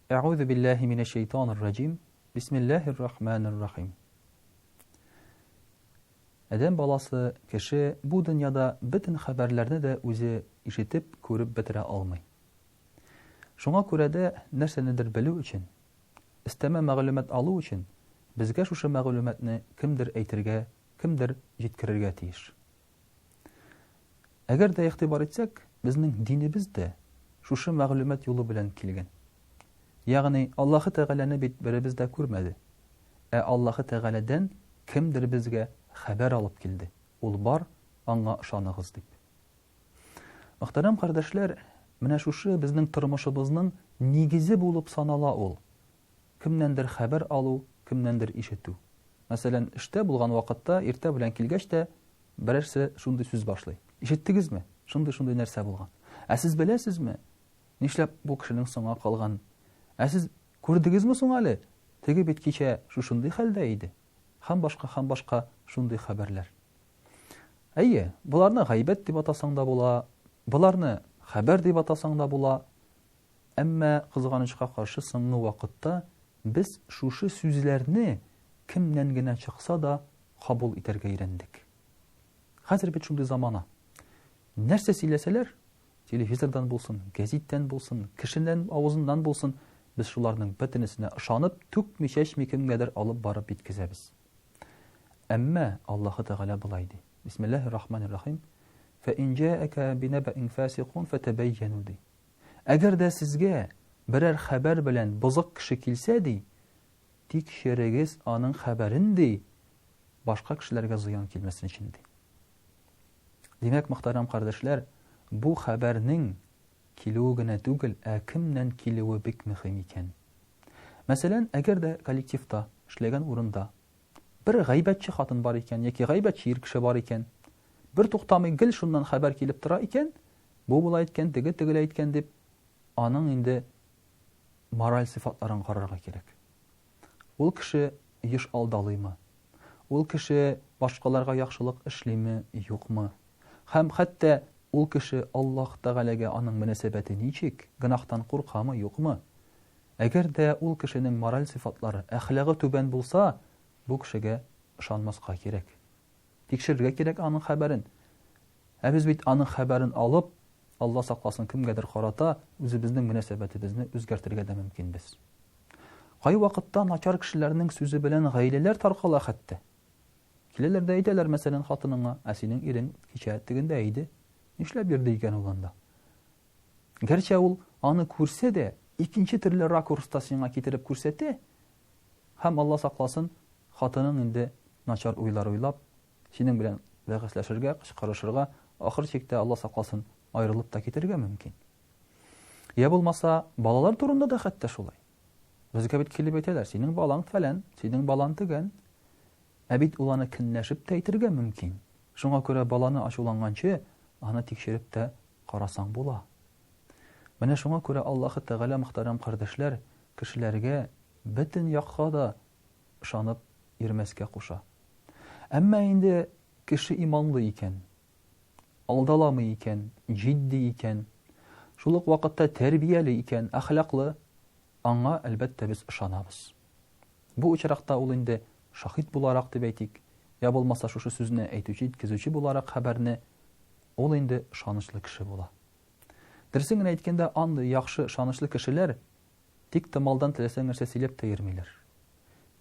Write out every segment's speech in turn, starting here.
Әгъузу биллаһи минәш шәйтанир раҗим. Бисмиллаһир рахманир рахим. Адәм баласы, кеше бу дөньяда бөтен хәбәрләрне дә үзе ишетеп, күреп бетерә алмый. Шуңа күрә дә нәрсәнедер белү өчен, өстәмә мәгълүмат алу өчен безгә шушы мәгълүматны кемдер әйтергә, кемдер җиткерергә тиеш. Әгәр дә игътибар итсәк, безнең динебез дә шушы мәгълүмат юлы белән килгән. Ягъни Аллаһы Тәгаләне бит беребез дә күрмәде. Ә Аллаһы Тәгаләдән кемдер безгә хәбәр алып килде, ул бар, аңа ышаныгыз дип. Мөхтәрәм кардәшләр, менә шушы безнең тормышыбызның нигезе булып санала ул. Кемнәндер хәбәр алу, кемнәндер ишетү. Мәсәлән, эштә булган вакытта иртә белән килгәч тә берәрсе шундый сүз башлый. Ишеттегезме? Шундый-шундый нәрсә булган. Ә сез беләсезме? Нишләп бу кешенең соңа калган? Ә сез күрдегезме соң әле? Теге бит кичә шушындый хәлдә иде. Һәм башка, һәм башка шундый хәбәрләр. Әйе, боларны гайбәт дип атасаң да була, боларны хәбәр дип атасаң да була. Әмма, кызганычка каршы, соңгы вакытта без шушы сүзләрне кемнән генә чыкса да кабул итәргә өйрәндек. Хәзер бит шундый замана. Нәрсә сөйләсәләр, телевизордан булсын, гәзиттән булсын, кешенең авызыннан булсын, без шуларның бөтенесенә ышанып, түкми-чәчми кемгәдер алып барып җиткезәбез. Әмма Аллаһы Тәгалә болай ди. Бисмиллаһир рахманир рахим. Фә ин җаәкә бинәбәин фасикун фәтәбәйяну ди. Әгәр дә сезгә берәр хәбәр белән бозык кеше килсә, ди, тикшерегез аның хәбәрен, ди, башка кешеләргә зыян килмәсен өчен, ди. Димәк, мөхтәрәм кардәшләр, бу хәбәрнең килүе генә түгел, ә кемнән килүе бик мөһим икән. Мәсәлән, әгәр дә коллективта, эшләгән урында бер гайбәтче хатын бар икән яки гайбәтче ир кеше бар икән, бер туктамый гел шуннан хәбәр килеп тора икән, бу болай әйткән, теге тегеләй әйткән дип, аның инде мораль сыйфатларын карарга кирәк. Ул кеше еш алдалыймы? Ул кеше башкаларга яхшылык эшлиме, юкмы? Һәм хәтта ул кеше Аллаһ Тәгаләгә аның мөнәсәбәте ничек, гөнаһтан куркамы, юкмы? Әгәр дә ул кешенең мораль сыйфатлары, әхлагы түбән булса, бу кешегә ышанмаска кирәк. Тикшерергә кирәк аның хәбәрен. Ә без бит аның хәбәрен алып, Алла сакласын, кемгәдер карата үзебезнең мөнәсәбәтебезне үзгәртергә дә мөмкинбез. Кайвакытта начар кешеләрнең сүзе белән гаиләләр таркала хәтта. Киләләр дә әйтәләр, мәсәлән, хатыныңа, ә синең ирең кичә тегендә иде. Нишләп йөрде икән ул анда? Гәрчә ул аны күрсә дә, икенче төрле ракурста сиңа китереп күрсәтә, һәм Алла сакласын, хатының инде начар уйлар уйлап, синең белән бәхәсләшергә, кычкырышырга, ахыр чиктә, Алла сакласын, аерылып та китәргә мөмкин. Я булмаса, балалар турында да хәтта шулай. Безгә бит килеп әйтәләр, синең балаң фәлән, синең балаң төгән. Ә бит ул аны көнләшеп тә әйтергә мөмкин. Шуңа күрә баланы ачуланганчы, аны тикшереп тә карасаң була. Менә шуңа күрә Аллаһы Тәгалә, мөхтәрәм кардәшләр, кешеләргә бөтен якка да ышанып йөрмәскә куша. Әмма инде кеше иманлы икән, алдаламый икән, җитди икән, шул ук вакытта тәрбияле икән, әхлаклы, аңа, әлбәттә, без ышанабыз. Бу очракта ул инде шаһит буларак дип әйтик, я булмаса шушы сүзне әйтүче, җиткезүче буларак хәбәрне, ул инде ышанычлы кеше була. Дөресен генә әйткәндә, андый яхшы, ышанычлы кешеләр тик томалдан теләсә нәрсә сөйләп тә йөрмиләр.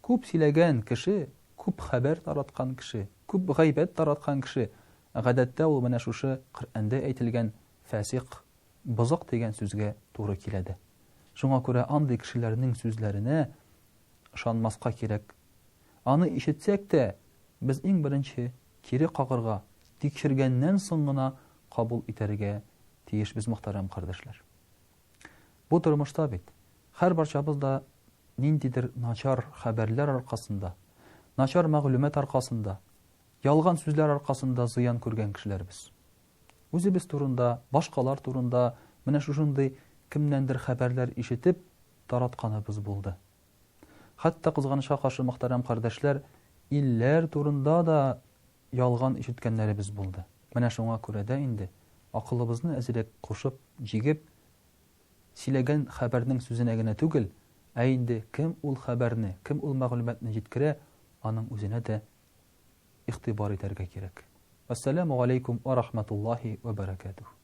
Күп сөйләгән кеше, күп хәбәр тараткан кеше, күп гайбәт тараткан кеше, гадәттә ул менә шушы Коръәндә әйтелгән фәсикъ, бозык дигән сүзгә туры килә дә. Шуңа күрә андый кешеләрнең сүзләренә ышанмаска кирәк. Аны ишетсәк тә, без иң беренче кире кагырга, тикшергәннән соң гына кабул итәргә тиешбез, мөхтәрәм кардәшләр. Бу тормышта бит һәрбарчабыз да ниндидер начар хәбәрләр аркасында, начар мәгълүмат аркасында, ялган сүзләр аркасында зыян күргән кешеләрбез. Үзебез турында, башкалар турында менә шушындый кемнәндер хәбәрләр ишетеп, таратканыбыз булды. Хәтта, кызганычка каршы, мөхтәрәм кардәшләр, илләр турында да ялган ишеткәннәребез булды. Менә шуңа күрә дә инде акылыбызны әзрәк кушып, җигеп, сөйләгән хәбәрнең сүзенә генә түгел, ә инде кем ул хәбәрне, кем ул мәгълүматны җиткерә, аның үзенә дә игътибар итәргә кирәк. Вәссәламү галәйкүм вә рахматуллаһи вә бәрәкәтүһ.